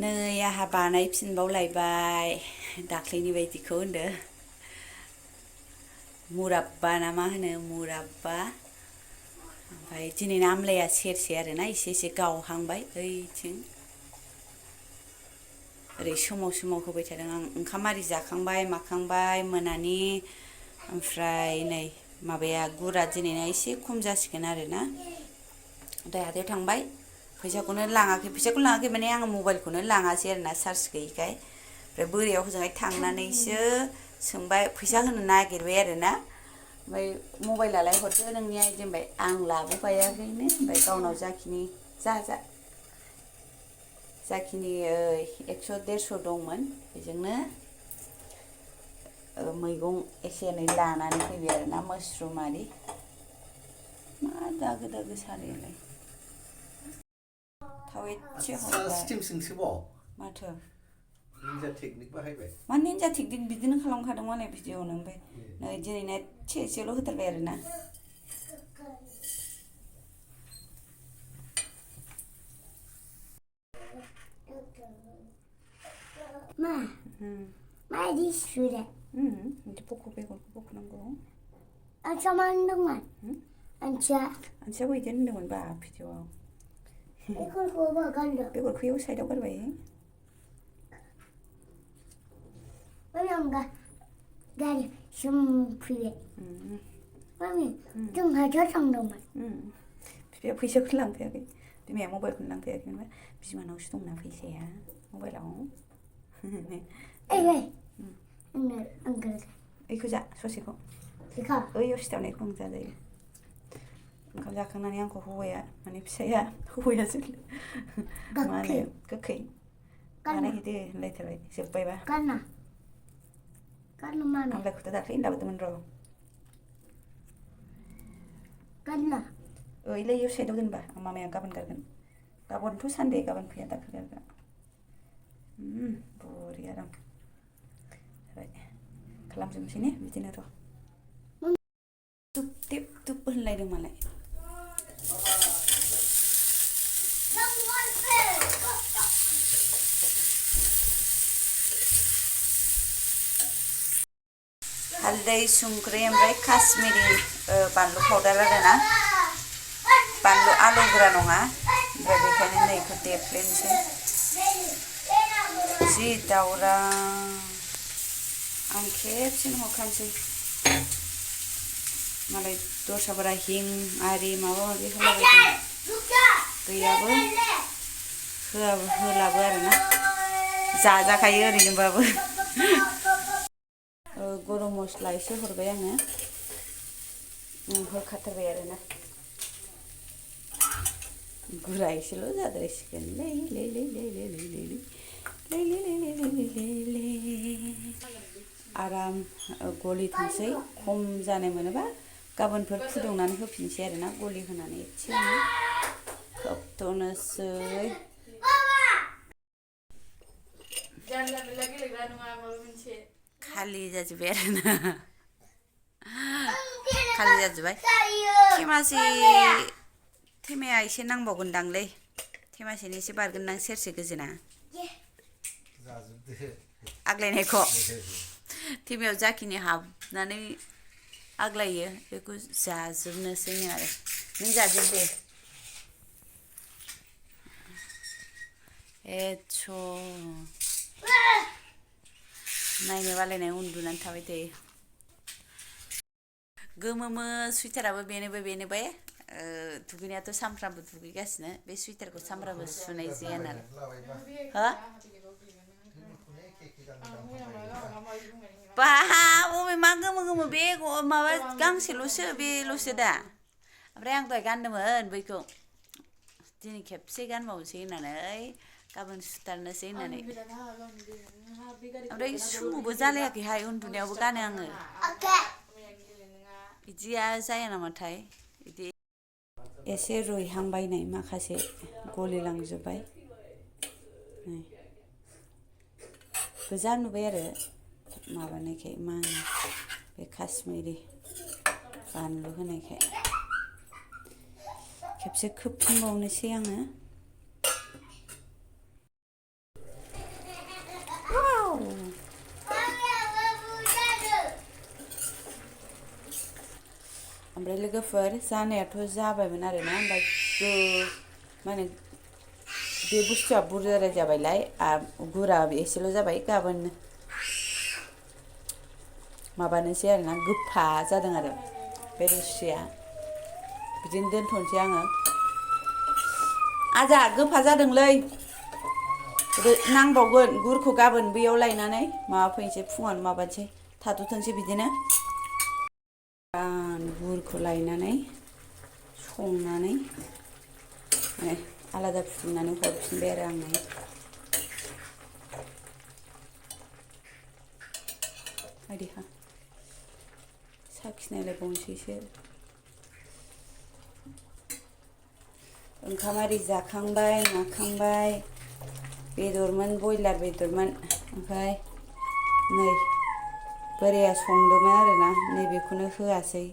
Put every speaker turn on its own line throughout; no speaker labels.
नै आहा बानायफिनबावलायबाय दाख्लैनि बायदिखौ होनदो मुराब्बा ना मा होनो मुराब्बा ओमफ्राय दिनैना आमलाया सेरसे आरोना एसे गावहांबाय ओइथिं ओरै सोमाव होबाय थादों आं ओंखाम आरि जाखांबाय माखांबाय मोनानि ओमफ्राय नै माबाया गुरा दिनैना एसे खम जासिगोन आरोना दाय हाथायाव थांबाय फैसाखौनो लाङाखै माने आङो मबाइलखौनो लाङासै आरोना चार्ज गैयिखाय ओमफ्राय बोरियाव हजोंहाय थांनानैसो सोंबाय फैसा होनो नागिरबाय आरोना ओमफ्राय मबाइलालाय हरदो नोंनिया बिदि होनबाय आं लाबोफायाखैनो ओमफ्राय गावनाव जाखिनि जाखिनि 100-150 दंमोन बेजोंनो मैगं एसे एनै लानानै फैबाय आरोना मसरुम आरि मा दागो सारायालाय थाव एसे हरबाय माथो निन्जा टेकनिक बाहायबाय मा निन्जा टेकनिक बिदिनो खालामखादों मालाय भिडिअ'नो ओमफ्राय नै दिनैना एसेल' होथारबाय आरोना
मा इदि सुदे
बिदि बेगरखौ बख'नांगौ
आंथिया मा होनदोंमोन आंथिया
बिदि होनदोंमोन बा भिडिअ'आव
बेगरखौ गारदो
बेगरखौ इयाव साइडआव गारबाय
गारि सोमफैबाय मामि जों हाथायाव थांदोंमोन
बिफाया फैसाखौ लांफैयाखै बिमाया मबाइलखौनो लांफैयाखैमोन बिमानावसो दंना फैसाया मबाइलाव ओइखौ जा ससेखौ ओइयाव सिथाबनायखौ आं जाजायो ओंखाम जाखांनानै आंखौ हौवाया माने फिसाया हौवायासो मा होनो गोखै बानायहैदो होनलायथारबाय जोब्बायबा आमलाइखौथ' दाख्लै लाबोदोंमोन र' ओइलाय इयाव साइडआव दोनबा मामाया गाबोन गारगोन गाबोनथ' सानदे गाबोन फैया दाखलि गारग्रा बरिया आराम जाबाय खालामजोबनोसै ने बिदिनो र' दुब होनलायदों मालाय हालदै संख्रि ओमफ्राय काश्मिरि बानलु पाउदार आरोना बानलु आलौग्रा नङा ओमफ्राय बेखायनो नै बेखौ देफ्लेनोसै जि दावराव आं खेबसेनो हरखानोसै मालाय दस्राफोरा हिं आरि माबा माबि होलाबायदों गैयाबो होलाबो आरोना जाजाखायो ओरैनोबाबो गरम मस्ला एसे हरबाय आङो होखाथारबाय आरोना गुरा एसेल' जाद्रायसिगोनलै आराम गलिथोंसै खम जानाय मोनोबा गाबोनफोर फुदुंनानै होफिनसै आरोना गलि होनानै एसे खोबथ'नोसै जानला मोनला गेलेग्रा नङा माबा मोनसे खालि जाजोब्बाय आरोना खालि जाजोब्बाय थेमाया एसे नांबावगोनदांलै थेमासेनि एसे बारगोनदां सेरसे गोजोना आग्लायनायखौ थेमायाव जाखिनि हाबनानै आग्लायो बेखौ जाजोबनोसैनो आरो नों जाजोब दे नायनो बालायनाय उन्दुनानै थाबाय थायो गोमोमो सुइटाराबो बेनोबो दुगैनायाथ' सामफ्रामबो दुगैगासिनो बे सुइटारखौ सामफ्रामबो सुनाय जाया नालाय हो बा अबे मा गोमो बे माबा गांसेल'सो बेल'सो दा ओमफ्राय आं दहाय गानदोंमोन बैखौ दिनै खेबसे गानबावनोसै होननानै गाबोन सुथारनोसै होननानै ओमफ्राय सुमुबो जालायाखैहाय उन्दुनायावबो गानो आङो बिदिया जाया नामाथाय बिदि एसे रुइहांबाय नै माखासे गलिलांजोब्बाय गोजा नुबाय आरो माबानायखाय मा होनो बे काश्मिरि बानलु होनायखाय खेबसे खोबफिनबावनोसै आङो लोगोफोर जानायाथ' जाबायमोन आरोना ओमफ्राय मा होनो बे बुस्थुआ बुरजाराय जाबायलाय गुरा एसेल' जाबाय गाबोन माबानोसै आरोना गोफा जादों आरो बे रोसिया बिदिनो दोनथ'नोसै आङो आजा गोफा जादोंलै नांबावगोन गुरखौ गाबोन बैयाव लायनानै माबाफैनोसै फुङावनो माबानोसै थाथ'थोंसै बिदिनो गुरखौ लायनानै संनानै माने आलादा फुदुंनानै हरफिनबाय आरो आङो आइदिहा साखिनायलायबावनोसैसो ओंखाम आरि जाखांबाय माखांबाय बेदरमोन बयलार बेदरमोन ओमफ्राय नै बोराया संदोंमोन आरोना नैबेखौनो होआसै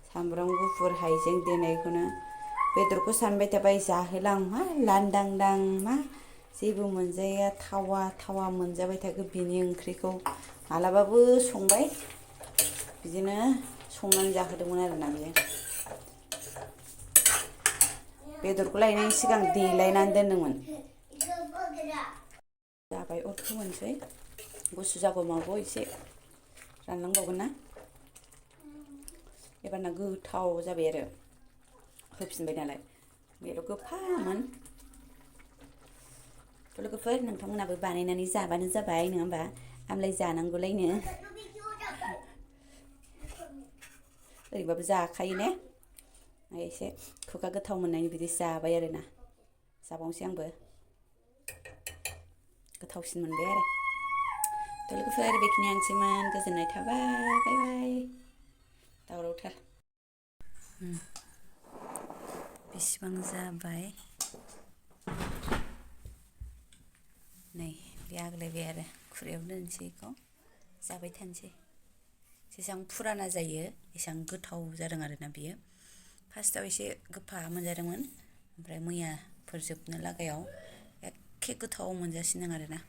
सामब्राम गुफुर हाइजें देनायखौनो बेदरखौ सानबाय थाबाय जाहोलांहा लांदांदां मा जेबो मोनजाया थावा थावा मोनजाबाय थाखो बिनि ओंख्रिखौ मालाबाबो संबाय बिदिनो संनानै जाहोदोंमोन आरोना बियो बेदरखौ लायनायनि सिगां देलायनानै दोनदोंमोन जाबाय अर खोमोरनोसै गुसु जागौमागौ एसे रानलांबावगोन ना एबारना गोथाव जाबाय आरो होफिनबाय नालाय बेल' गोफामोन लोगोफोर नोंथांमोनाबो बानायनानै जाबानो जाबाय नङा होमबा आमलाय जानांगौलायनो ओरैबाबो जाखायो ने एसे खुगा गोथाव मोननायनि बिदि जाबाय आरोना जाबावनोसै आंबो गोथावसिन मोनबाय आरो लोगोफोर बेखिनियानोसैमोन गोजोननाय थाबाय बाय बाय दावरावथार बेसेबां जाबाय नै बे आग्लायबाय आरो खुरैयाव दोनसै बेखौ जाबाय थानोसै जेसेबां फुराना जायो एसेबां गोथाव जादों आरोना बियो फार्स्टआव एसे गोफा मोनजादोंमोन ओमफ्राय मैयाफोर जोबनो लागायाव एखे गोथाव मोनजासिनदों आरोना